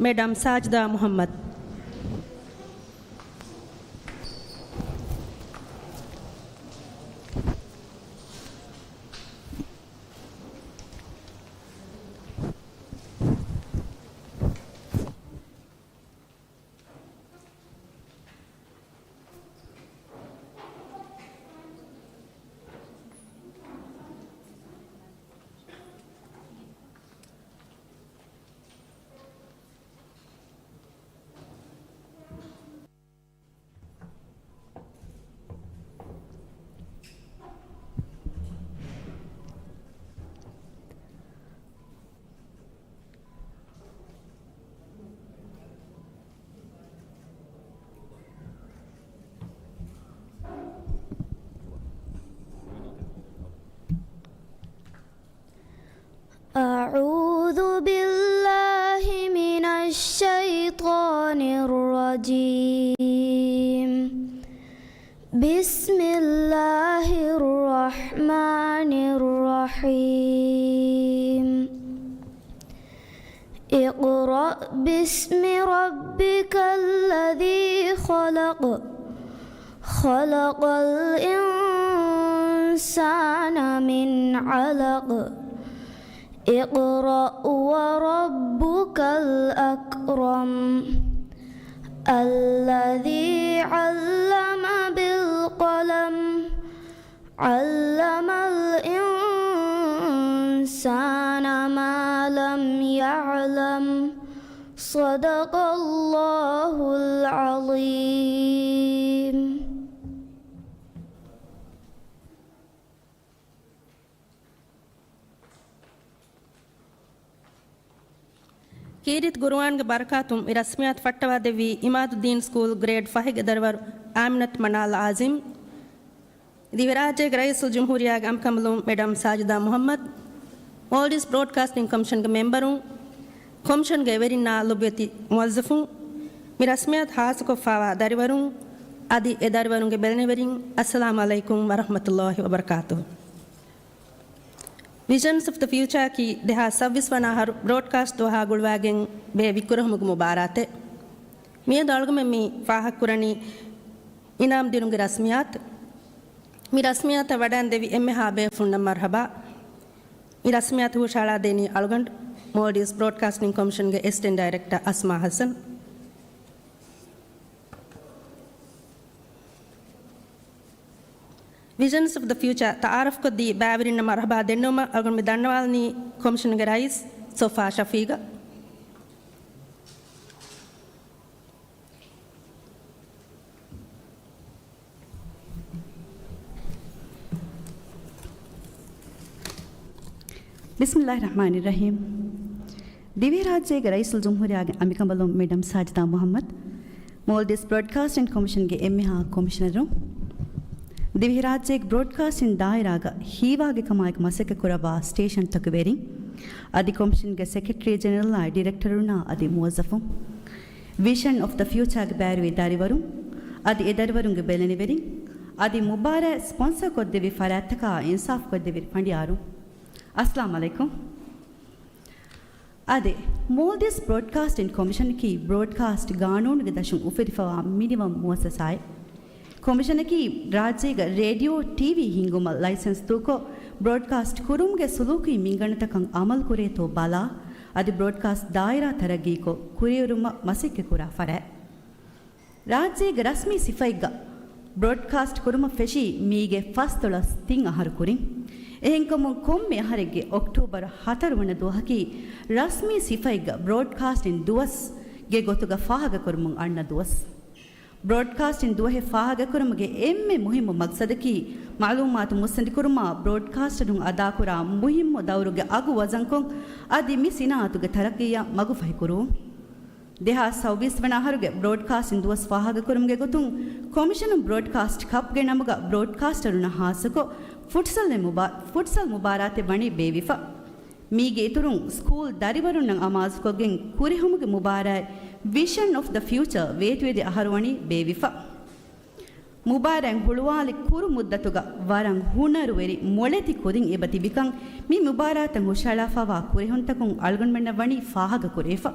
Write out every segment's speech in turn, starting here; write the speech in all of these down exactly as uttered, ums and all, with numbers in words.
މެޑަމް ސާޖިދާ މުޙައްމަދު. أعوذ بالله من الشيطان الرجيم. بسم الله الرحمن الرحيم. اقرأ باسم ربك الذي خلق. خلق الإنسان من علق. اقرأ وربك الأكرم. الذي علم بالقلم. علم الإنسان ما لم يعلم. صدق الله العظيم. ކީރިތި ގުރުއާންގެ ބަރަކާތުން މި ރަސްމިއްޔާތު ފައްޓަވާދެއްވީ އިމާދުއްދީން ސްކޫލް ގްރޭޑް ފަހެއްގެ ދަރިވަރު އާމިނަތު މަނާލް އާޒިމް. ދިވެހިރާއްޖޭގެ ރައީސުލްޖުމްހޫރިއްޔާގެ އަނބިކަނބަލުން މެޑަމް ސާޖިދާ މުޙައްމަދު، މޯލްޑިވްސް ބްރޯޑްކާސްޓިން ކޮމިޝަންގެ މެމްބަރުން، ކޮމިޝަންގެ އެވެރިންނާ ލޮބުވެތި މުވައްޒަފުން، މި ރަސްމިއްޔާތު ހާއްސަކޮށްފާވާ ދަރިވަރުން، އަދި އެ ދަރިވަރުންގެ ބެލެނިވެރިން، އައްސަލާމު ޢަލައިކުމް ވަރަޙްމަތުﷲި ވަބަރަކާތުހު. ވިޝަންސް އޮފް ދަ ފިއުޗާއަކީ ދެހާސް ސައްބީސް ވަނަ އަހަރު ބްރޯޑްކާސްޓް ދުވަހާ ގުޅުވާގެން ބޭއްވިކުރެހުމުގެ މުބާރާތެއް. މިއަދު އަޅުގަމެން މި ފާހަގަކުރަނީ އިނާމް ދިނުމުގެ ރަސްމިއްޔާތު. މި ރަސްމިއްޔާތަށް ވަޑައިންދެވި އެންމެހާ ބޭފުޅުންނަށް މަރްޙަބާ. މި ރަސްމިއްޔާތު ހުށަހަޅާދޭނީ އަޅުގަނޑު މޯލްޑިވްސް ބްރޯޑްކާސްޓިން ކޮމިޝަންގެ އެސިސްޓެންޓް ޑައިރެކްޓަރ އަސްމާ ޙަސަން. ވިޝަންސް އޮފް ދަ ފިއުޗާ ތައާރަފްކޮށްދީ ބައިވެރިންނަށް މަރްޙަބާ ދެންނެވުމަށް އަޅުގަނޑު މި ދަންނަވާލަނީ ކޮމިޝަންގެ ރައީސް ސޮފާ ޝަފީޤަށް. ބިސްމިއްލާހި ރަޙްމާނި ރަޙީމް. ދިވެހިރާއްޖޭގެ ރައީސުލްޖުމްހޫރިއްޔާގެ އަނބިކަނބަލުން މެޑަމް ސާޖިދާ މުޙައްމަދު، މޯލްޑިވްސް ބްރޯޑްކާސްޓިން ކޮމިޝަންގެ އެންމެހާ ކޮމިޝަނަރުން، ދިވެހިރާއްޖޭގެ ބްރޯޑްކާސްޓިން ދާއިރާގަ ހީވާގިކަމާއެކު މަސައްކަތްކުރައްވާ ސްޓޭޝަންތަކުގެ ވެރިން، އަދި ކޮމިޝަންގެ ސެކްރެޓަރީ ޖެނެރަލާއި ޑިރެކްޓަރުންނާ އަދި މުވައްޒަފުން، ވިޝަން އޮފް ދަ ފިއުޗާގެ ބައިވެރިވި ދަރިވަރުން، އަދި އެ ދަރިވަރުންގެ ބެލެނިވެރިން، އަދި މުބާރާތް ސްޕޮންސަރ ކޮށްދެއްވި ފަރާތްތަކާ އިންސާފު ކޮށްދެއްވި ފަނޑިޔާރުން، އައްސަލާމު ޢަލައިކުމް. އާދެ، މޯލްޑިވްސް ބްރޯޑްކާސްޓިން ކޮމިޝަނަކީ ބްރޯޑްކާސްޓް ގާނޫނުގެ ދަށުން އުފެދިފަވާ މިނިވަން މުއައްސަސާއެއް. ކޮމިޝަނަކީ ރާއްޖޭގަ ރޭޑިއޯ، ޓީވީ ހިންގުމަށް ލައިސަންސް ދޫކޮށް، ބްރޯޑްކާސްޓް ކުރުމުގެ ސުލޫކީ މިންގަނޑުތަކަށް އަމަލު ކުރޭތޯ ބަލާ، އަދި ބްރޯޑްކާސްޓް ދާއިރާ ތަރައްގީކޮށް، ކުރިއެރުމަށް މަސައްކަތްކުރާ ފަރާތް. ރާއްޖޭގެ ރަސްމީ ސިފައެއްގަ ބްރޯޑްކާސްޓް ކުރުމަށް ފެށީ މީގެ ފަސްދޮޅަސް ތިން އަހަރު ކުރިން. އެހެންކަމުން ކޮންމެ އަހަރެއްގެ އޮކްޓޫބަރު ހަތަރު ވަނަ ދުވަހަކީ ރަސްމީ ސިފައެއްގަ ބްރޯޑްކާސްޓިން ދުވަސް ގެ ގޮތުގަ ފާހަގަކުރަމުން އަންނަ ދުވަސް. ބްރޯޑްކާސްޓިން ދުވަހެއް ފާހަގަކުރުމުގެ އެންމެ މުހިއްމު މަގްސަދަކީ، މަޢުލޫމާތު މުއްސަނދިކުރުމާ، ބްރޯޑްކާސްޓަރުން އަދާކުރާ މުހިއްމު ދައުރުގެ އަގު ވަޒަންކޮށް، އަދި މި ސިނާއަތުގެ ތަރައްގީއަށް މަގުފަހިކުރުވުން. ދެހާސް ސައުވީސް ވަނަ އަހަރުގެ ބްރޯޑްކާސްޓިން ދުވަސް ފާހަގަކުރުމުގެ ގޮތުން، ކޮމިޝަނުން ބްރޯޑްކާސްޓް ކަޕްގެ ނަމުގަ ބްރޯޑްކާސްޓަރުންނަށް ހާއްސަކޮށް، ފުޓްސަލް މުބާ-، ފުޓްސަލް މުބާރާތެއް ވަނީ ބޭއްވިފަ. މީގެ އިތުރުން، ސްކޫލް ދަރިވަރުންނަށް އަމާޒުކޮށްގެން ކުރިހުމުގެ މުބާރާތް ވިޝަން އޮފް ދަ ފިއުޗާ ވޭތުވެދި އަހަރު ވަނީ ބޭއްވިފަ. މުބާރާތް ހުޅުވާލި ކުރު މުއްދަތުގަ ވަރަށް ހުނަރުވެރި މޮޅެތި ކުދިން އެބަ ތިބިކަން މި މުބާރާތަށް ހުށަހަޅާފަވާ ކުރެހުންތަކުން އަޅުގަނޑުމެންނަށް ވަނީ ފާހަގަކުރެވިފަ.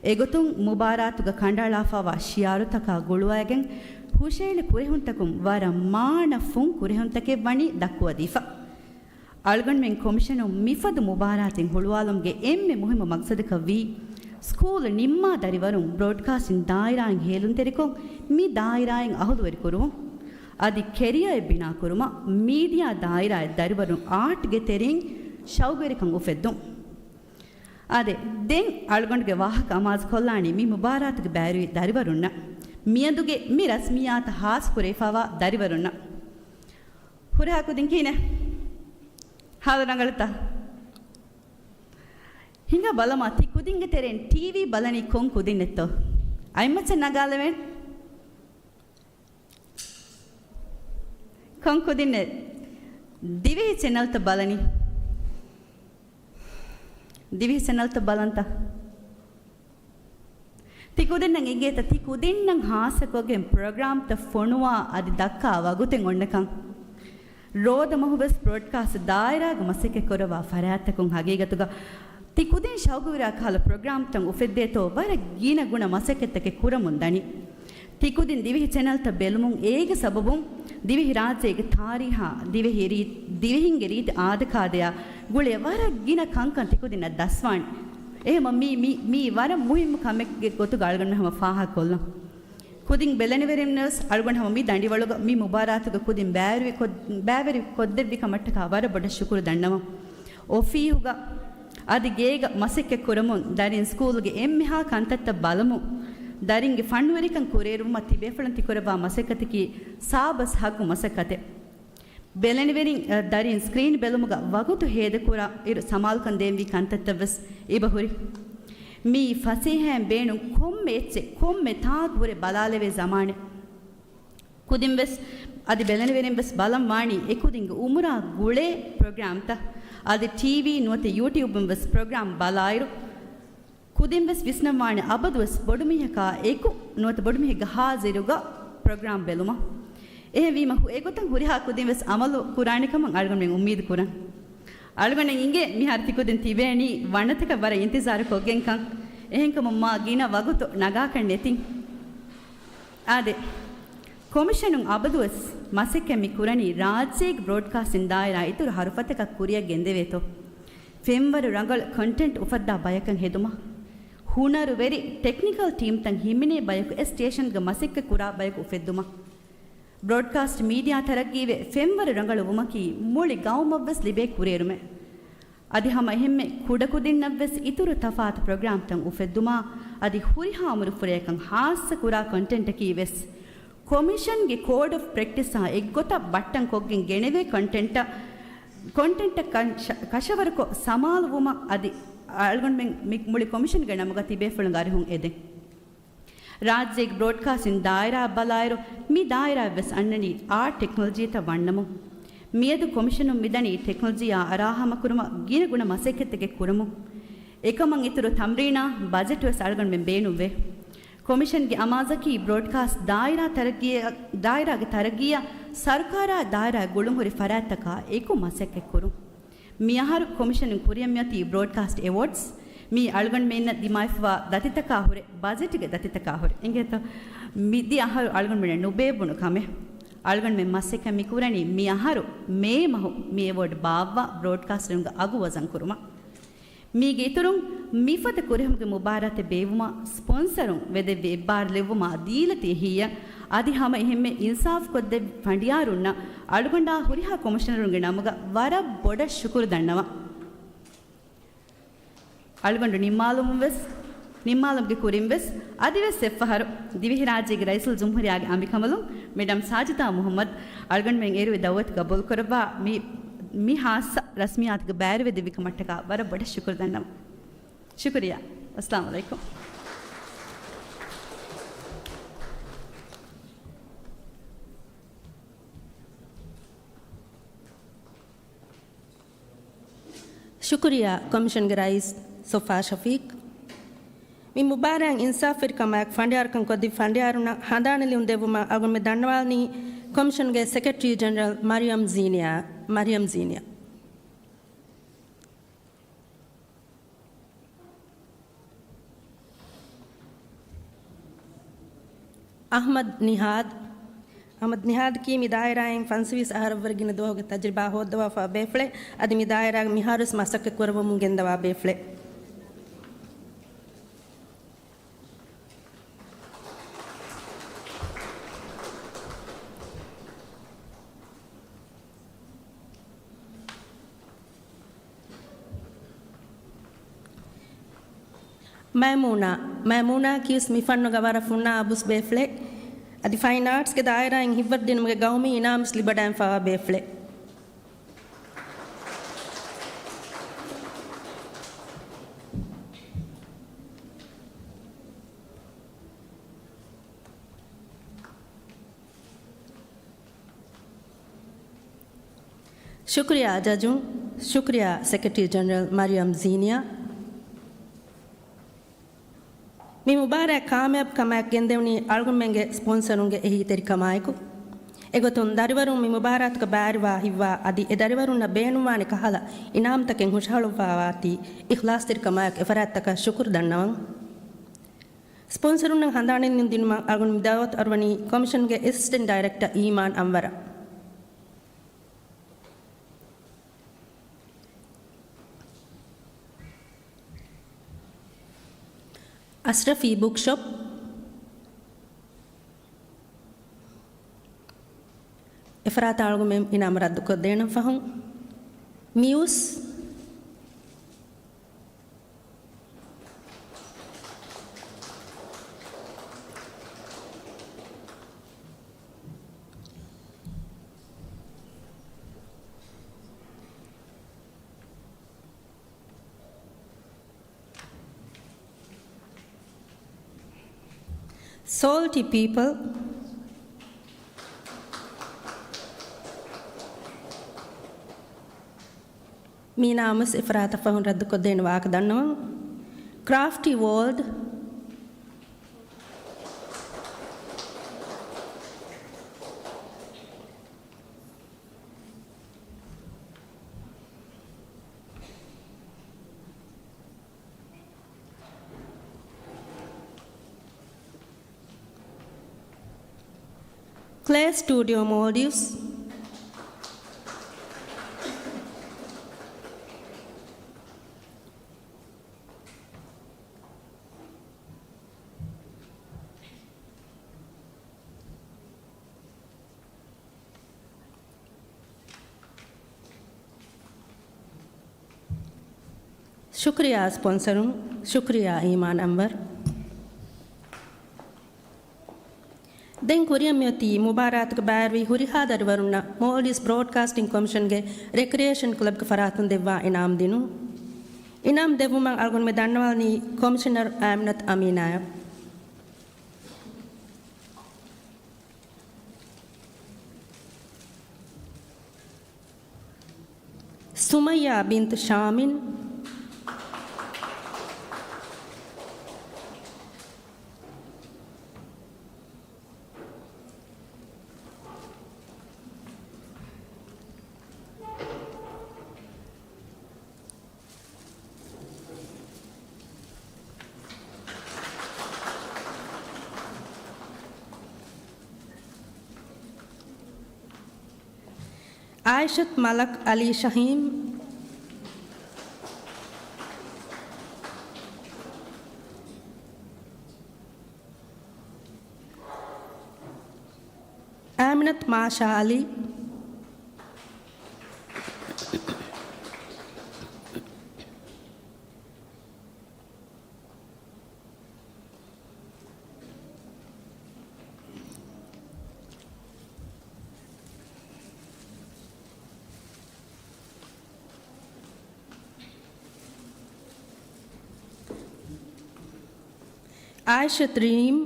އެގޮތުން މުބާރާތުގަ ކަނޑައަޅާފައިވާ ޝިއާރުތަކާ ގުޅުވައިގެން ހުށައެޅި ކުރެހުންތަކުން ވަރަށް މާނަ ފުން ކުރެހުންތަކެއް ވަނީ ދައްކުވަދީފަ. އަޅުގަނޑުމެން ކޮމިޝަނުން މިފަދަ މުބާރާތެއް ހުޅުވާލުމުގެ އެންމެ މުހިއްމު މަގްސަދަކަށް ވީ، ސްކޫލް ނިންމާ ދަރިވަރުން ބްރޯޑްކާސްޓިން ދާއިރާއިން ހޭލުންތެރިކޮށް، މި ދާއިރާއިން އަހުލުވެރިކުރުވުން. އަދި ކެރިއަރެއް ބިނާކުރުމަށް މީޑިއާ ދާއިރާއަށް ދަރިވަރުން އާޓްގެ ތެރެއިން ޝައުގުވެރިކަން އުފެއްދުން. އާދެ، ދެން އަޅުގަނޑުގެ ވާހަކަ އަމާޒުކޮށްލާނީ މި މުބާރާތުގެ ބައިވެރި ދަރިވަރުންނަށް، މިއަދުގެ މި ރަސްމިއްޔާތަށް ހާސްކުރެވިފައިވާ ދަރިވަރުންނަށް. ހުރިހާ ކުދިން ކިހިނެއް؟ ހާލު ރަނގަޅުތަ؟ ހިނގާ ބަލަމާ، ތި ކުދިންގެ ތެރެއިން ޓީވީ ބަލަނީ ކޮން ކުދިންނެއްތޯ؟ އަތްމައްޗަށް ނަގާލެވޭން. ކޮން ކުދިންނެއް ދިވެހި ޗެނަލްތައް ބަލަނީ؟ ދިވެހި ޗެނަލްތައް ބަލަންތަ؟ ތި ކުދިންނަށް އެނގޭތަ ތި ކުދިންނަށް ހާއްސަކޮށްގެން ޕްރޮގްރާމްތައް ފޮނުވާ އަދި ދައްކާ ވަގުތެއް އޮންނަކަން؟ ރޯދަމަހުވެސް ބްރޯޑްކާސްޓް ދާއިރާގަ މަސައްކަތްކުރައްވާ ފަރާތްތަކުން ހަގީގަތުގަ ތި ކުދިން ޝައުގުވެރި ކަހަލަ ޕްރޮގްރާމްތައް އުފެއްދޭތޯ ވަރަށް ގިނަ ގުނަ މަސައްކަތްތަކެއް ކުރަމުން ދަނީ. ތި ކުދިން ދިވެހި ޗެނަލްތައް ބެލުމުން އޭގެ ސަބަބުން ދިވެހި ރާއްޖޭގެ ތާރީހާ، ދިވެހި ރީ-، ދިވެހިންގެ ރީތި އާދަކާދަޔާ ގުޅޭ ވަރަށް ގިނަ ކަންކަން ތި ކުދިންނަށް ދަސްވާނެ. އެހެމަ މީ، މީ، މީ ވަރަށް މުހިއްމު ކަމެއްގެ ގޮތުގަ އަޅުގަނޑު ހަމަ ފާހަގަކޮށްލަން. ކުދިން ބެލެނިވެރިންނަސް އަޅުގަނޑު ހަމަ މި ދަނޑިވަޅުގަ މި މުބާރާތުގަ ކުދިން ބައިވެރި ކޮށް-، ބައިވެރި ކޮށްދެއްވި ކަމަށްޓަކާ ވަރަށް ބޮޑަށް ޝުކުރު ދަންނަވަން. އޮފީހުގަ އަދި ގޭގަ މަސައްކަތް ކުރަމުން، ދަރިން ސްކޫލްގެ އެންމެހާ ކަންތައްތައް ބަލަމުން، ދަރިންގެ ފަންނުވެރިކަން ކުރިއެރުވުމަށް ތިބޭފުޅުން ތިކުރައްވާ މަސައްކަތަކީ ސާބަސް ހައްގު މަސައްކަތެއް. ބެލެނިވެރިން، އަ، ދަރިން ސްކްރީން ބެލުމުގަ ވަގުތު ހޭދަކުރާ އިރު ސަމާލުކަން ދޭންވީ ކަންތައްތައްވެސް އިބަހުރި. މިއީ ފަސޭހައިން ބޭނުން ކޮންމެ އެއްޗެއް، ކޮންމެ ތާކު ހުރެ ބަލާލެވޭ ޒަމާނެއް. ކުދިންވެސް އަދި ބެލެނިވެރިންވެސް ބަލަން ވާނީ އެކުދިންގެ އުމުރާ ގުޅޭ ޕްރޮގްރާމްތައް. އަދި ޓީވީ ނުވަތަ ޔޫޓިއުބުންވެސް ޕްރޮގްރާމް ބަލާއިރު، ކުދިންވެސް ވިސްނަންވާނެ އަބަދުވެސް ބޮޑުމީހަކާ އެކު ނުވަތަ ބޮޑުމީހެއްގެ ހާޒިރުގަ ޕްރޮގްރާމް ބެލުމަށް. އެހެންވީމަ ހު-، އެގޮތަށް ހުރިހާ ކުދިންވެސް އަމަލު ކުރާނެ ކަމަށް އަޅުގަނޑުމެން އުއްމީދު ކުރަން. އަޅުގަނޑަށް އިނގޭ މިހާރު ތިކުދިން ތިބޭނީ ވަނަތަކަށް ވަރަށް އިންތިޒާރު ކޮށްގެންކަން. އެހެންކަމުން މާ ގިނަ ވަގުތު ނަގާކަށް ނެތިން. އާދެ، ކޮމިޝަނުން އަބަދުވެސް މަސައްކަތް މި ކުރަނީ ރާއްޖޭގެ ބްރޯޑްކާސްޓިން ދާއިރާ އިތުރު ހަރުފަތަކަށް ކުރިއަށް ގެންދެވޭތޯ. ފެންވަރު ރަނގަޅު ކޮންޓެންޓް އުފައްދާ ބަޔަކަށް ހެދުމަށް، ހުނަރުވެރި ޓެކްނިކަލް ޓީމްތައް ހިމެނޭ ބަޔަކު އެ ސްޓޭޝަންގަ މަސައްކަތް ކުރާ ބަޔަކު އުފެއްދުމަށް، ބްރޯޑްކާސްޓް މީޑިއާ ތަރައްގީވެ ފެންވަރު ރަނގަޅު ވުމަކީ މުޅި ގައުމަށްވެސް ލިބޭ ކުރިއެރުމެއް. އަދި ހަމަ އެހެންމެ ކުޑަކުދިންނަށްވެސް އިތުރު ތަފާތު ޕްރޮގްރާމްތައް އުފެއްދުމާ، އަދި ހުރިހާ އުމުރުފުރަޔަކަށް ހާއްސަ ކުރާ ކޮންޓެންޓަކީ ވެސް ކޮމިޝަންގެ ކޯޑް އޮފް ޕްރެކްޓިސްއާ އެއްގޮތަށް ބައްޓަން ކޮށްގެން ގެނެވޭ ކޮންޓެންޓަށް، ކޮންޓެންޓަށް ކަށަ-، ކަށަވަރުކޮށް ސަމާލު ވުމަށް އަދި އަޅުގަނޑުމެން މި މުޅި ކޮމިޝަންގެ ނަމުގަ ތިބޭފުޅުންގެ އަރިހުން އެދެން. ރާއްޖޭގެ ބްރޯޑްކާސްޓިން ދާއިރާ ބަލާއިރު، މި ދާއިރާއަށްވެސް އަންނަނީ އާ ޓެކްނޮލޮޖީތައް ވަންނަމުން. މިއަދު ކޮމިޝަނުން މިދަނީ ޓެކްނޮލޮޖީއާ އަރާހަމަކުރުމަށް ގިނަގުނަ މަސައްކަތްތަކެއް ކުރަމުން. އެކަމަށް އިތުރު ތަމްރީނާ ބަޖެޓްވެސް އަޅުގަނޑުމެން ބޭނުންވޭ. ކޮމިޝަންގެ އަމާޒަކީ ބްރޯޑްކާސްޓް ދާއިރާ ތަރައްގީއަށް، ދާއިރާގެ ތަރައްގީއަށް ސަރުކާރާ ދާއިރާ ގުޅުންހުރި ފަރާތްތަކާ އެކު މަސައްކަތްކުރުން. މިއަހަރު ކޮމިޝަނުން ކުރިއަށް މިއޮތީ ބްރޯޑްކާސްޓް އެވޯޑްސް. މީ އަޅުގަނޑުމެންނަށް ދިމާވެފައިވާ ދަތިތަކާ ހުރެ، ބަޖެޓުގެ ދަތިތަކާ ހުރެ. އިނގޭތޯ؟ މި ދި އަހަރު އަޅުގަނޑުމެންނަށް ނުބޭއްވުނު ކަމެއް. އަޅުގަނޑުމެން މަސައްކަތް މި ކުރަނީ މި އަހަރު މޭ މަހު މި އެވޯޑް ބާއްވާ ބްރޯޑްކާސްޓަރުންގެ އަގު ވަޒަން ކުރުމަށް. މީގެ އިތުރުން، މިފަދަ ކުރެހުމުގެ މުބާރާތެއް ބޭއްވުމަށް ސްޕޮންސަރުން ވެދެއްވި އެއްބާރު ލެއްވުމާ ދީލަތި އެހީއަށް އަދި ހަމަ އެހެންމެ އިންސާފް ކޮށްދެއްވި ފަނޑިޔާރުންނަށް އަޅުގަނޑާ ހުރިހާ ކޮމިޝަނަރުންގެ ނަމުގަ ވަރަށް ބޮޑަށް ޝުކުރު ދަންނަވަން. އަޅުގަނޑު ނިންމާލުމުން ވެސް، ނިންމާލުމުގެ ކުރިން ވެސް އަދިވެސް އެއްފަހަރު ދިވެހިރާއްޖޭގެ ރައީސުލްޖުމްހޫރިއްޔާގެ އަނބިކަނބަލުން މެޑަމް ސާޖިދާ މުހައްމަދު އަޅުގަނޑުމެން އޭރުވެ ދައުވަތު ގަބޫލުކުރައްވާ މި، މި ހާއްސަ ރަސްމިއްޔާތުގެ ބައިވެރިވެދެއްވި ކަމަށްޓަކާ ވަރަށް ބޮޑަށް ޝުކުރު ދަންނަވަން. ޝުކުރިއްޔާ. އައްސަލާމު ޢަލައިކުމް. ޝުކުރިއްޔާ ކޮމިޝަންގެ ރައީސް ސޮފާ ޝަފީޤް. މި މުބާރާތް އިންސާފުވެރިކަމާއެކު ފަނޑިޔާރުކަން ކޮށްދެއްވި ފަނޑިޔާރުންނަށް ހަނދާނެއް ލިޔުން ދެއްވުމަށް އަޅުގަނޑުމެން ދަންނަވާލަނީ ކޮމިޝަންގެ ސެކްރެޓަރީ ޖެނެރަލް މަރިޔަމް ޒީނިޔާ، މަރިޔަމް ޒީނިޔާ. އަޙްމަދު ނިހާދު. އަޙްމަދު ނިހާދަކީ މި ދާއިރާއިން ފަންސަވީސް އަހަރަށްވުރެ ގިނަ ދުވަހުގެ ތަޖުރިބާ ހޯއްދަވާފަ ބޭފުޅެއް. އަދި މި ދާއިރާގެ މިހާރުވެސް މަސައްކަތް ކުރައްވަމުން ގެންދަވާ ބޭފުޅެއް. މައިމޫނާ. މައިމޫނާ ކީވެސް މި ފަންނުގަ ވަރަށް ފުންނާ އަބުސް ބޭފުޅެއް. އަދި ފައިން އާޓްސްގެ ދާއިރާއިން ހިތްވަރުދިނުމުގެ ގައުމީ އިނާމްވެސް ލިބިވަޑައިފަވާ ބޭފުޅެއް. ޝުކުރިއްޔާ ޖަޖުން، ޝުކުރިއްޔާ ސެކްރެޓަރީ ޖެނެރަލް މަރިޔަމް ޒީނިޔާ. މި މުބާރާތް ކާމިޔާބު ކަމާއެކު ގެންދެވުނީ އަޅުގަނޑުމެންގެ ސްޕޮންސަރުންގެ އެހީތެރިކަމާއެކު. އެގޮތުން ދަރިވަރުން މި މުބާރާތުގަ ބައިވެރިވާ ހިތްވާ އަދި އެ ދަރިވަރުންނަށް ބޭނުންވާނެ ކަހަލަ އިނާމްތަކެއް ހުށަހަޅުއްވާވާތީ އިޚްލާޞްތެރިކަމާއެކު އެފަރާތްތަކަށް ޝުކުރު ދަންނަވަން. ސްޕޮންސަރުންނަށް ހަނދާނެއް ދިނުމަށް އަޅުގަނޑު މި ދައުވަތު އަރުވަނީ ކޮމިޝަންގެ އެސިސްޓެންޓް ޑައިރެކްޓަރ އީމާން އަންވަރަށް. އަޝްރަފީ ބުކްޝޮޕް. އެފަރާތަށް އަޅުގަނޑުމެން އިނާމް ރައްދުކޮށްދޭނަން ފަހުން. މިއުސް. ސޯލްޓީ ޕީޕަލް. މި އިނާމްވެސް އެފަރާތަށް ފަހުން ރައްދުކޮށްދޭނެ ވާހަކަ ދަންނަވަން. ކްރާފްޓީ ވޯލްޑް. ކްލޭ ސްޓޫޑިއޯ މޯލްޑިވްސް. ޝުކުރިއްޔާ ސްޕޮންސަރުން، ޝުކުރިއްޔާ އީމާން އަންވަރު. ދެން ކުރިއަށް މިއޮތީ މުބާރާތުގަ ބައިވެރިވި ހުރިހާ ދަރިވަރުންނަށް މޯލްޑިވްސް ބްރޯޑްކާސްޓިން ކޮމިޝަންގެ ރެކްރިއޭޝަން ކްލަބްގެ ފަރާތުން ދެއްވާ އިނާމް ދިނުން. އިނާމް ދެއްވުމަށް އަޅުގަނޑުމެން ދަންނަވާލަނީ ކޮމިޝަނަރ އާމިނަތު އަމީނާއަށް. ސުމައްޔާ ބިންތު ޝާމިން. އާއިޝަތު މަލަކް އަލީ ޝަހީމް. އާމިނަތު މާޝާ އަލީ. އާއިޝަތު ރީމް.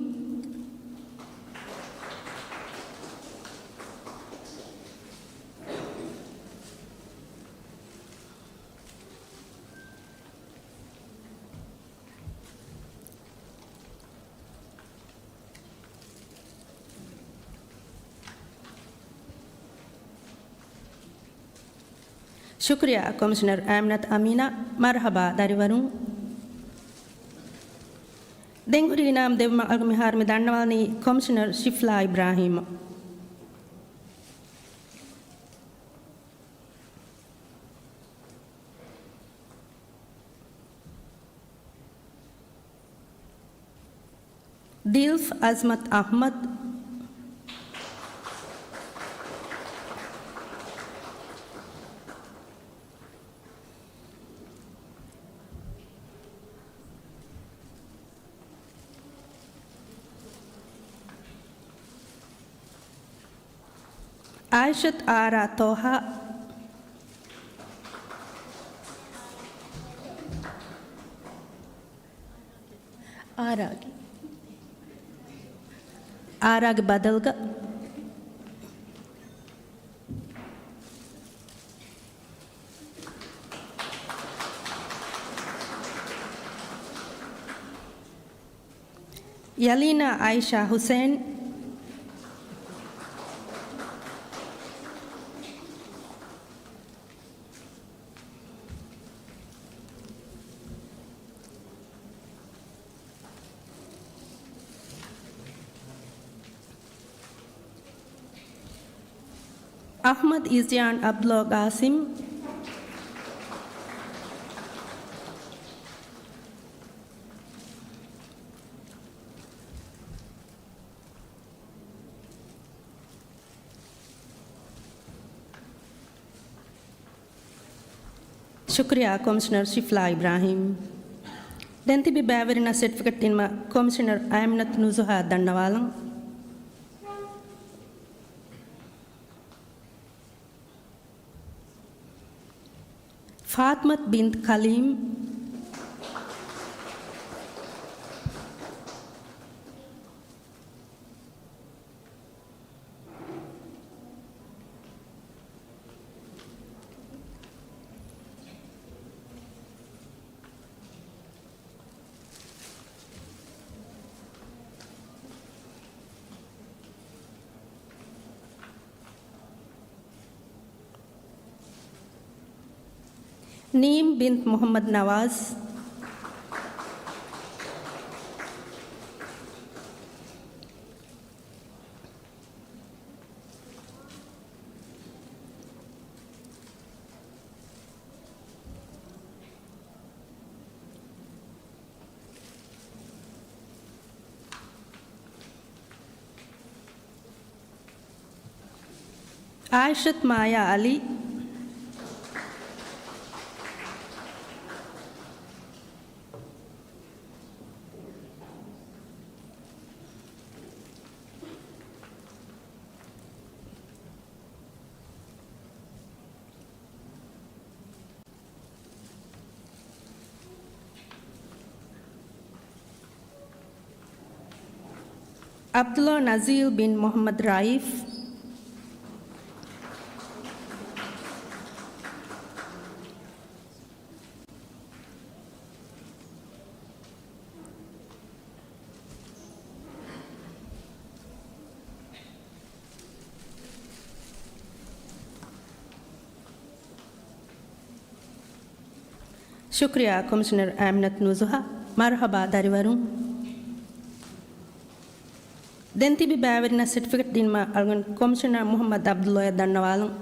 ޝުކުރިއްޔާ ކޮމިޝަނަރ އާމިނަތު އަމީނާ. މަރުޙަބާ ދަރިވަރުން. ދެން ހުރި އިނާމް ދެއްވުމަށް އަޅުގަނޑު މިހާރު މި ދަންނަވާލަނީ ކޮމިޝަނަރ ޝިފްލާ އިބްރާހީމަށް. ދިލްފް އަޒްމަތް އަޙްމަދު. އާއިޝަތު އާރާ ޠާހާ. އާރާގެ، އާރާގެ ބަދަލުގަ. ޔަލީނާ އާއިޝާ ހުސެން. އަޙްމަދު އިޒްޔާން އަބްދުﷲ ޤާސިމް. ޝުކުރިއްޔާ ކޮމިޝަނަރ ޝިފްލާ އިބްރާހީމް. ދެން ތިބި ބައިވެރިންނަށް ސެޓްފިކެޓް ދިނުމަށް ކޮމިޝަނަރ އައިމިނަތު ނުޒުހާ ދަންނަވާލަން. ފާތިމަތު ބިންތު ކަލީމް. ނީމް ބިންތު މުޙައްމަދު ނަވާޒް. އާއިޝަތު މާޔާ އަލީ. ޢަބްދުﷲ ނަޒީލް ބިން މުޙައްމަދު ރައީފް. ޝުކުރިއްޔާ ކޮމިޝަނަރ އައިމިނަތު ނުޒުހާ. މަރުޙަބާ ދަރިވަރުން. ދެން ތިބި ބައިވެރިންނަށް ސެޓްފިކެޓް ދިނުމަށް އަޅުގަނޑު ކޮމިޝަނަރ މުޙައްމަދު ޢަބްދުﷲ އަށް ދަންނަވާލަން.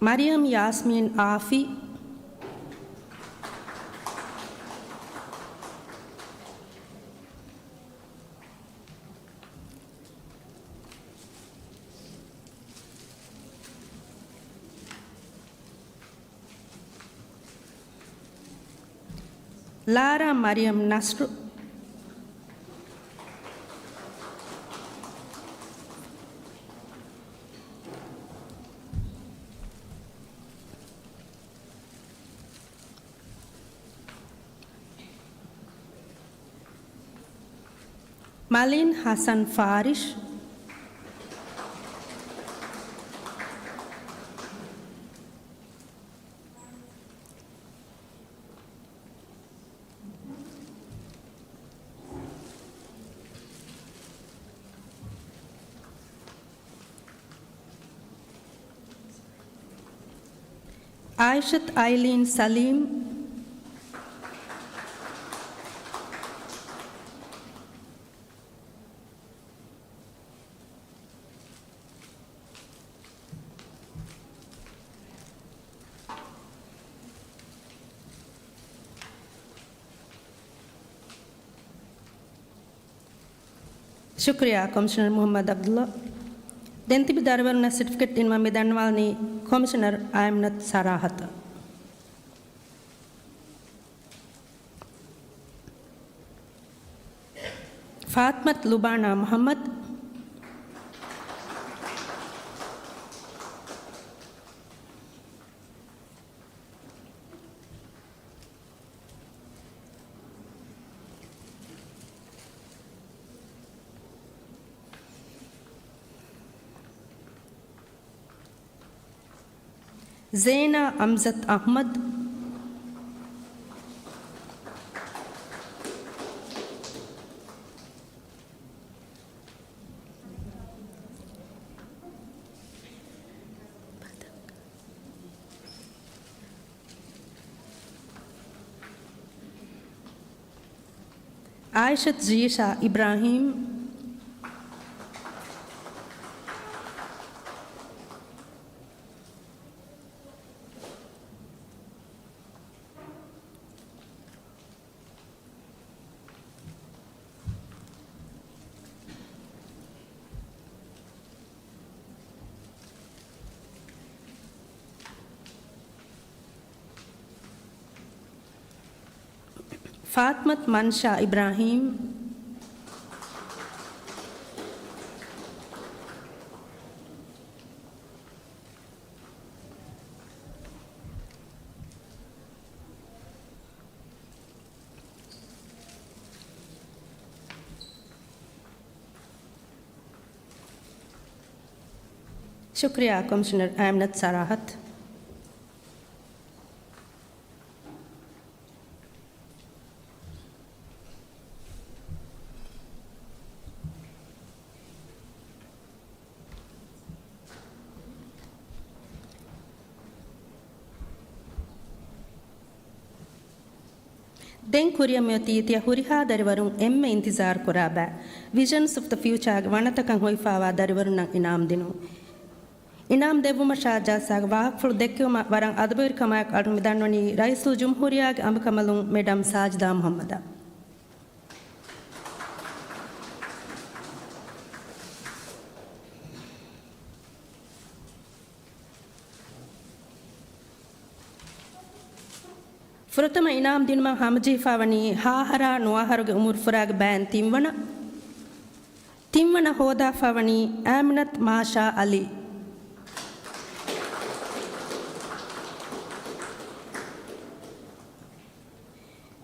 މަރިޔަމް ޔާސްމީން އާފި. ލާރާ މަރިޔަމް ނަސްރު. މަލިން ހަސަން ފާރިޝް. އާއިޝަތު އައިލީން ސަލީމް. ޝުކުރިއްޔާ، ކޮމިޝަނަރ މުޙައްމަދު ޢަބްދުﷲ. ދެން ތިބި ދަރިވަރުންނަށް ސެޓިފިކެޓް ދިނުމަށް މި ދަންނަވާލަނީ ކޮމިޝަނަރ އައިމްނަތު ސަރާހަތު. ފާތިމަތު ލުބާނާ މުޙައްމަދު. ޒޭނާ އަމްޒަތު އަޙްމަދު. އާއިޝަތު ޒީޝާ އިބްރާހީމް. ފާތިމަތު މަންޝާ އިބްރާހީމް. ޝުކުރިއްޔާ، ކޮމިޝަނަރ އައިމްނަތު ސަރާހަތު. ދެން ކުރިއަށް މިއޮތީ ތިޔަ ހުރިހާ ދަރިވަރުން އެންމެ އިންތިޒާރު ކުރާ ބައި، ވިޝަންސް އޮފް ދަ ފިއުޗާގެ ވަނަތަކަށް ހޮވިފާވާ ދަރިވަރުންނަށް އިނާމް ދިނުން. އިނާމް ދެއްވުމަށާ ޖަލްސާގެ ވާހަކަފުޅު ދެއްކެވުމަށް ވަރަށް އަދަބުވެރިކަމާއެކު އަޅުން މި ދަންނަވަނީ ރައީސުލްޖުމްހޫރިއްޔާގެ އަނބިކަނބަލުން މެޑަމް ސާޖިދާ މުޙައްމަދަށް. ފުރަތަމަ އިނާމް ދިނުމަށް ހަމަޖެހިފާވަނީ ހަ އަހަރާ ނުވަ އަހަރުގެ އުމުރު ފުރާގެ ބައިން ތިންވަނަ، ތިންވަނަ ހޯދާފާވަނީ އާމިނަތު މާޝާ ޢަލީ.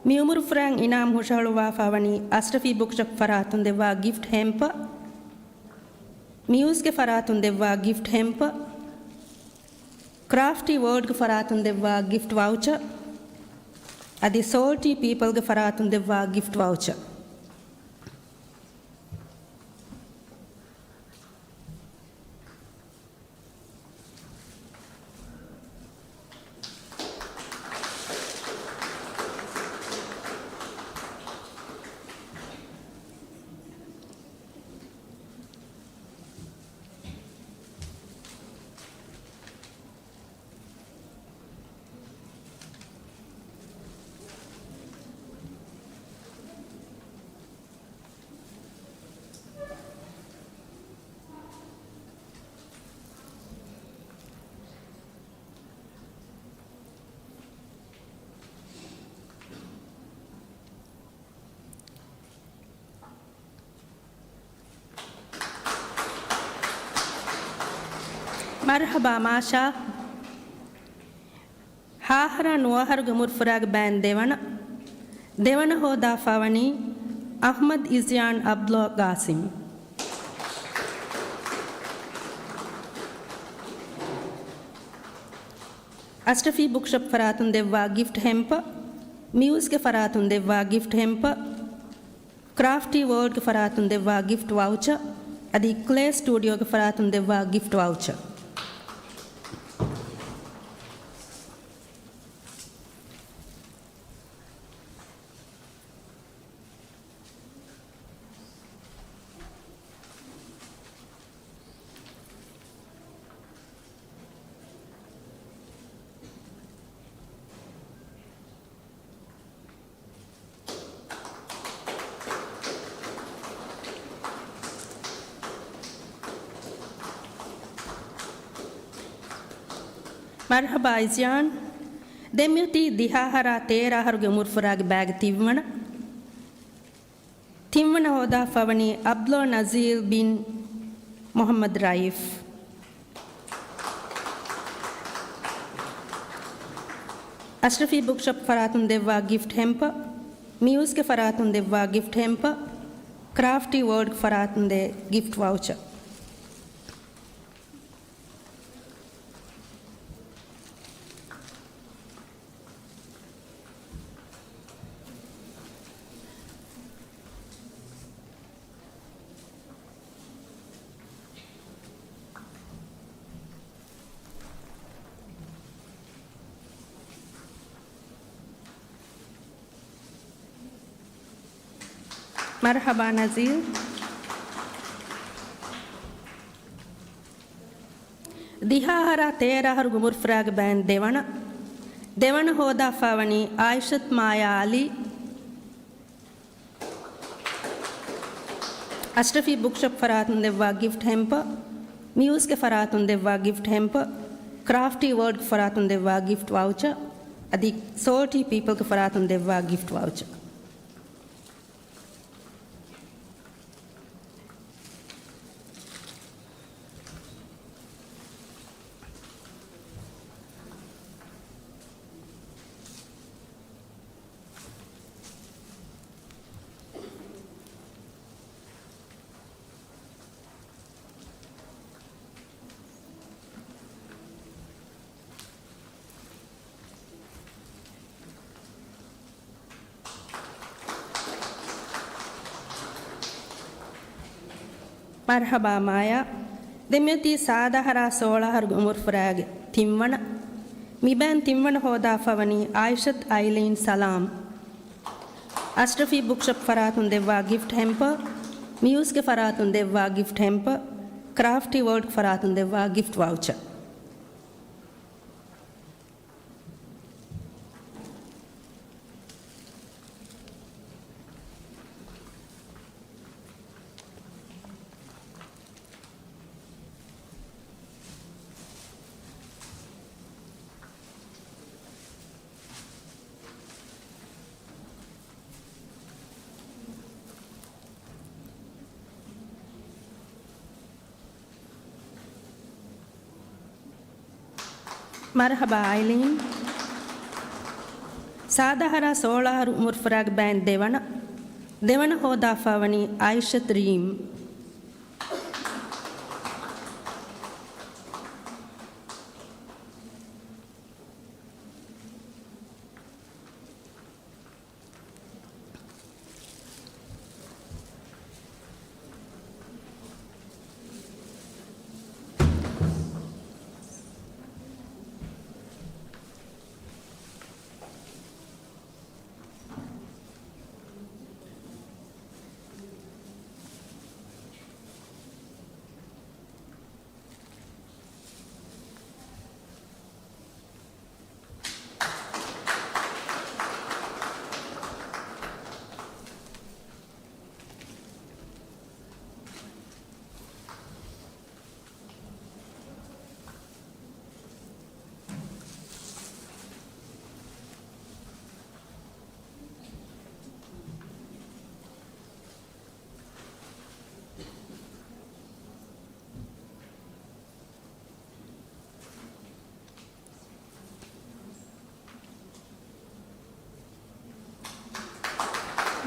މި އުމުރުފުރާއިން އިނާމް ހުށަހަޅުއްވާފާވަނީ އަޝްރަފީ ބުކްޝޮޕް ފަރާތުން ދެއްވާ ގިފްޓް ހެމްޕަ، މިއުޒްގެ ފަރާތުން ދެއްވާ ގިފްޓް ހެމްޕަ، ކްރާފްޓީ ވޯލްޑްގެ ފަރާތުން ދެއްވާ ގިފްޓް ވައުޗަ، އަދި ސޯލްޓީ ޕީޕަލްގެ ފަރާތުން ދެއްވާ ގިފްޓް ވައުޗަ. މަރުޙަބާ މާޝާ. ހަ އަހަރާ ނުވަ އަހަރުގެ އުމުރު ފުރާގެ ބައިން ދެވަނަ، ދެވަނަ ހޯދާފާވަނީ އަޙްމަދު އިޒްޔާން ޢަބްދުﷲ ޤާސިމް. އަޝްރަފީ ބުކްޝޮޕް ފަރާތުން ދެއްވާ ގިފްޓް ހެމްޕަ، މިއުޒްގެ ފަރާތުން ދެއްވާ ގިފްޓް ހެމްޕަ، ކްރާފްޓީ ވޯލްޑްގެ ފަރާތުން ދެއްވާ ގިފްޓް ވައުޗަ، އަދި ކްލޭ ސްޓޫޑިއޯގެ ފަރާތުން ދެއްވާ ގިފްޓް ވައުޗަ. މަރްޙަބާ އިޒްޔާން. ދެން މިއޮތީ ދިހަ އަހަރާ ތޭރަ އަހަރުގެ އުމުރުފުރާގެ ބައިގެ ތިންވަނަ. ތިންވަނަ ހޯދާފަވަނީ ޢަބްދުﷲ ނަޒީރު ބިން މުޙައްމަދު ރައީފް. އަޝްރަފީ ބުކްޝޮޕް ފަރާތުން ދެއްވާ ގިފްޓް ހެމްޕަރ، މިއުޒްގެ ފަރާތުން ދެއްވާ ގިފްޓް ހެމްޕަރ، ކްރާފްޓީ ވޯލްޑްގެ ފަރާތުން ދޭ ގިފްޓް ވައުޗަރ. މަރްޙަބާ ނަޒީރު. ދިހަ އަހަރާ ތޭރަ އަހަރުގެ އުމުރުފުރާގެ ބައިން ދެވަނަ. ދެވަނަ ހޯދާފާވަނީ އާއިޝަތު މާޔާ ޢަލީ. އަޝްރަފީ ބުކްޝޮޕް ފަރާތުން ދެއްވާ ގިފްޓް ހެމްޕަރ، މިއުޒްގެ ފަރާތުން ދެއްވާ ގިފްޓް ހެމްޕަރ، ކްރާފްޓީ ވޯލްޑްގެ ފަރާތުން ދެއްވާ ގިފްޓް ވައުޗަރ، އަދި ސޯލްޓީ ޕީޕަލްގެ ފަރާތުން ދެއްވާ ގިފްޓް ވައުޗަރ. މަރްޙަބާ މާޔާ. ދެން މިއޮތީ ސާދަ އަހަރާ ސޯޅަ އަހަރުގެ އުމުރުފުރާގެ ތިންވަނަ. މިބައިން ތިންވަނަ ހޯދާފަވަނީ އާއިޝަތު އައިލީން ސަލާމް. އަޝްރަފީ ބުކްޝޮޕް ފަރާތުން ދެއްވާ ގިފްޓް ހެމްޕަރ، މިއުޒްގެ ފަރާތުން ދެއްވާ ގިފްޓް ހެމްޕަރ، ކްރާފްޓީ ވޯލްޑް ފަރާތުން ދެއްވާ ގިފްޓް ވައުޗަރ. މަރްޙަބާ އައިލީން. ސާދަ އަހަރާ ސޯޅަ އަހަރު އުމުރުފުރާގެ ބައިން ދެވަނަ، ދެވަނަ ހޯދާފާވަނީ އާއިޝަތު ރީމް.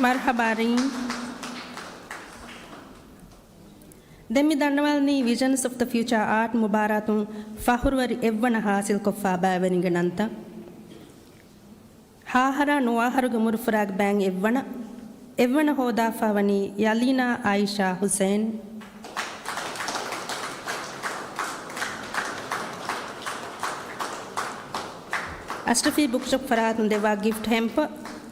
މަރްޙަބާ ރީމް. ދެން މި ދަންނަވާލަނީ ވިޝަންސް އޮފް ދަ ފިއުޗާ އާޓް މުބާރާތުން ފަހުރުވެރި އެއްވަނަ ހާސިލްކޮށްފާ ބައިވެރިންގެ ނަންތައް. ހާހަރާ ނުވަ އަހަރުގެ އުމުރުފުރާގެ ބައިން އެއްވަނަ، އެއްވަނަ ހޯދާފާވަނީ ޔަލީނާ އާއިޝާ ހުސެން. އަޝްރަފީ ބުކްޝޮޕް ފަރާތުން ދެއްވާ ގިފްޓް ހެމްޕަރ،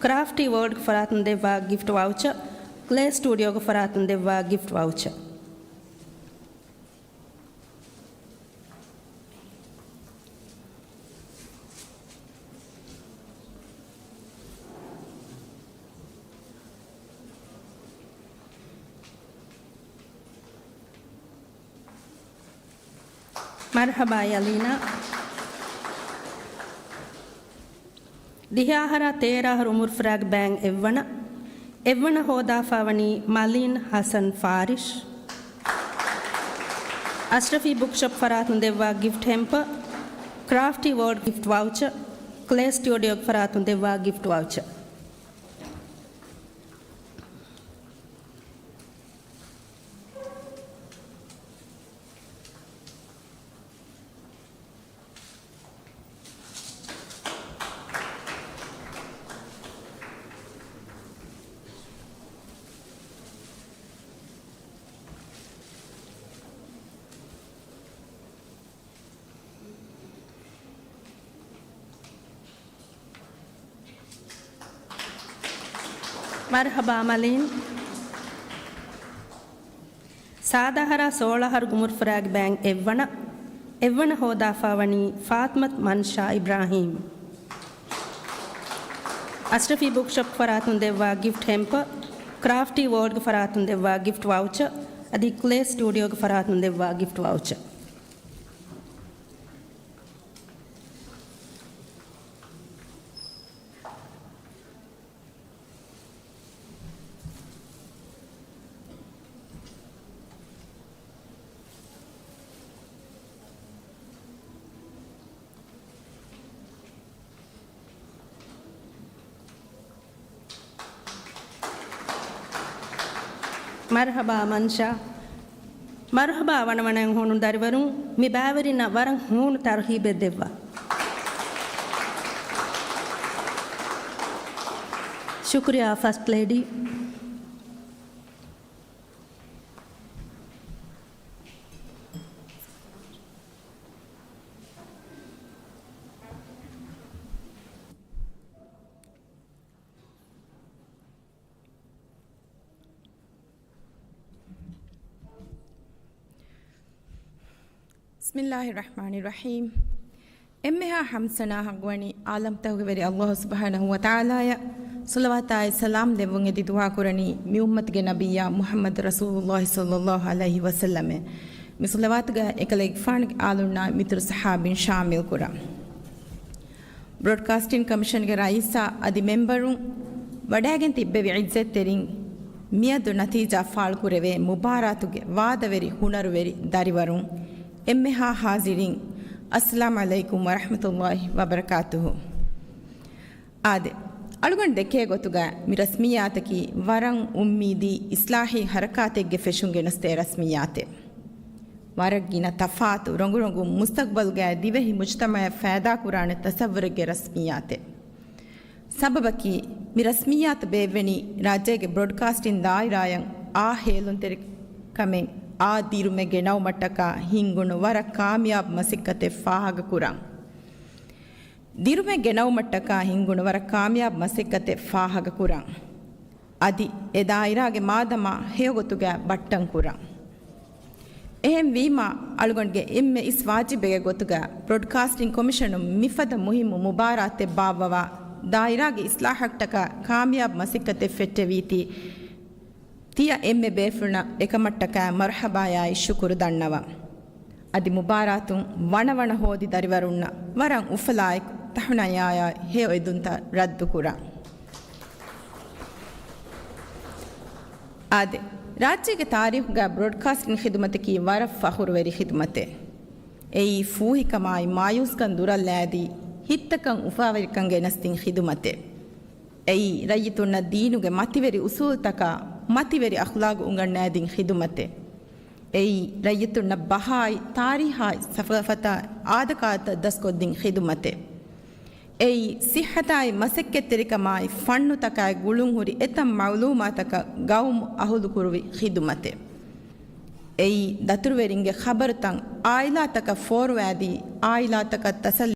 ކްރާފްޓީ ވޯލްޑްގެ ފަރާތުން ދެއްވާ ގިފްޓް ވައުޗަރ، ކްލޭ ސްޓޫޑިއޯގެ ފަރާތުން ދެއްވާ ގިފްޓް ވައުޗަރ. މަރްޙަބާ ޔަލީނާ. ދިހަ އަހަރާ ތޭރަ އަހަރު އުމުރުފުރާގެ ބައިން އެއްވަނަ، އެއްވަނަ ހޯދާފާވަނީ މަލީން ހަސަން ފާރިޝް. އަޝްރަފީ ބުކްޝޮޕް ފަރާތުން ދެއްވާ ގިފްޓް ހެމްޕަރ، ކްރާފްޓީ ވޯލްޑް ގިފްޓް ވައުޗަ، ކްލޭ ސްޓޫޑިއޯގެ ފަރާތުން ދެއްވާ ގިފްޓް ވައުޗަ. މަރުޙަބާ މަލީން. ސާދަ އަހަރާ ސޯޅަ އަހަރު އުމުރުފުރާގެ ބައިން އެއްވަނަ، އެއްވަނަ ހޯދާފާވަނީ ފާތިމަތު މަންޝާ އިބްރާހީމް. އަޝްރަފީ ބުކްޝޮޕް ފަރާތުން ދެއްވާ ގިފްޓް ހެމްޕަރ، ކްރާފްޓީ ވޯލްޑްގެ ފަރާތުން ދެއްވާ ގިފްޓް ވައުޗަ، އަދި ކްލޭ ސްޓޫޑިއޯގެ ފަރާތުން ދެއްވާ ގިފްޓް ވައުޗަ. މަރުޙަބާ މަންޝާ. މަރުޙަބާ ވަނަވަނައިން ހޫނު ދަރިވަރުން، މި ބައިވެރިންނަށް ވަރަށް ހޫނު ތަރުހީބެއް ދެއްވާ. ޝުކުރިއްޔާ ފަސްޓް ލޭޑީ. ބިސްމިއްލާހި ރަޙްމާނި ރަޙީމް. އެންމެހާ ޙަމްދު ސަނާ ޙައްޤުވަނީ ޢާލަމްތަކުގެ ވެރި ﷲ ސުބްޙާނަހޫ ވަތަޢާލާއަށް. ޞަލަވާތާއި ސަލާމް ދެއްވުން އެދި ދުޢާ ކުރަނީ މި އުއްމަތުގެ ނަބިއްޔާ މުޙައްމަދު ރަސޫލުﷲ ޞައްލައްލާހު ޢަލައިހި ވަސައްލަމަށް. މި ޞަލަވާތުގަ އެކަލޭގެފާނުގެ އާލުންނާ މިތުރު ޞަޙާބީން ޝާމިލް ކުރަން. ބްރޯޑްކާސްޓިން ކޮމިޝަންގެ ރައީސާ އަދި މެމްބަރުން، ވަޑައިގެން ތިއްބެވި ޢިއްޒަތްތެރިން، މިއަދު ނަތީޖާ ފާޅުކުރެވޭ މުބާރާތުގެ ވާދަވެރި ހުނަރުވެރި ދަރިވަރުން، އެންމެހާ ޙާޟިރީން، އައްސަލާމް ޢަލައިކުމް ވަރަޙްމަތުﷲ ވަބަރަކާތުހު. އާދެ، އަޅުގަނޑު ދެކޭ ގޮތުގަ މި ރަސްމިއްޔާތަކީ ވަރަށް އުއްމީދީ އިޞްލާޙީ ޙަރަކާތެއްގެ ފެށުން ގެނެސްދޭ ރަސްމިއްޔާތެއް. ވަރަށް ގިނަ ތަފާތު ރޮނގުރޮނގުން މުސްތަޤްބަލުގައި ދިވެހި މުޖްތަމަޢަށް ފައިދާކުރާނެ ތަޞައްވުރެއްގެ ރަސްމިއްޔާތެއް. ސަބަބަކީ، މި ރަސްމިއްޔާތު ބޭއްވެނީ ރާއްޖޭގެ ބްރޯޑްކާސްޓިން ދާއިރާއަށް އާ ހޭލުންތެރިކަމެއް، އާ ދިރުމެއް ގެނައުމަށްޓަކާ ހިންގުނު ވަރަށް ކާމިޔާބު މަސައްކަތެއް ފާހަގަކުރަން. ދިރުމެއް ގެނައުމަށްޓަކާ ހިންގުނު ވަރަށް ކާމިޔާބު މަސައްކަތެއް ފާހަގަކުރަން. އަދި އެ ދާއިރާގެ މާދަމާ ހެޔޮގޮތުގައި ބައްޓަން ކުރަން. އެހެންވީމާ، އަޅުގަނޑުގެ އެންމެ އިސް ވާޖިބެއްގެ ގޮތުގައި ބްރޯޑްކާސްޓިން ކޮމިޝަނުން މިފަދަ މުހިއްމު މުބާރާތެއް ބާއްވަވާ، ދާއިރާގެ އިޞްލާޙަށްޓަކާ ކާމިޔާބު މަސައްކަތެއް ފެއްޓެވީތީ، ތިޔަ އެންމެ ބޭފުޅުންނަށް އެކަމަށްޓަކާ މަރުޙަބާޔާއި ޝުކުރު ދަންނަވަން. އަދި މުބާރާތުން ވަނަވަނަ ހޯދި ދަރިވަރުންނަށް ވަރަށް އުފަލާއެކު ތަހުނަޔާޔާ ހެޔޮ އެދުންތައް ރައްދުކުރަން. އާދެ، ރާއްޖޭގެ ތާރީޚުގަ ބްރޯޑްކާސްޓިން ޚިދުމަތަކީ ވަރަށް ފަޚުރުވެރި ޚިދުމަތެއް. އެއީ ފޫހިކަމާއި މާޔޫސްކަން ދުރަށްލައިދީ، ހިތްތަކަށް އުފާވެރިކަން ގެނެސްދިން ޚިދުމަތެއް. އެއީ ރައްޔިތުންނަށް ދީނުގެ މަތިވެރި އުސޫލްތަކާ، މަތިވެރި އަޚްލާގު އުނގަންނައިދިން ޚިދުމަތެއް. އެއީ ރައްޔިތުންނަށް ބަހާއި، ތާރީޚާއި، ސަފަލަފަތާ އާދަކާދަތައް ދަސްކޮށްދިން ޚިދުމަތެއް. އެއީ ޞިއްޙަތާއި، މަސައްކަތްތެރިކަމާއި، ފަންނުތަކާއި ގުޅުންހުރި އެތައް މަޢުލޫމާތަކަށް ގައުމު އަހުލުކުރުވި ޚިދުމަތެއް. އެއީ ދަތުރުވެރިންގެ ޚަބަރުތައް އާއިލާތަކަށް ފޯރުވައިދީ، އާއިލާތަކަށް ތަސައްލީ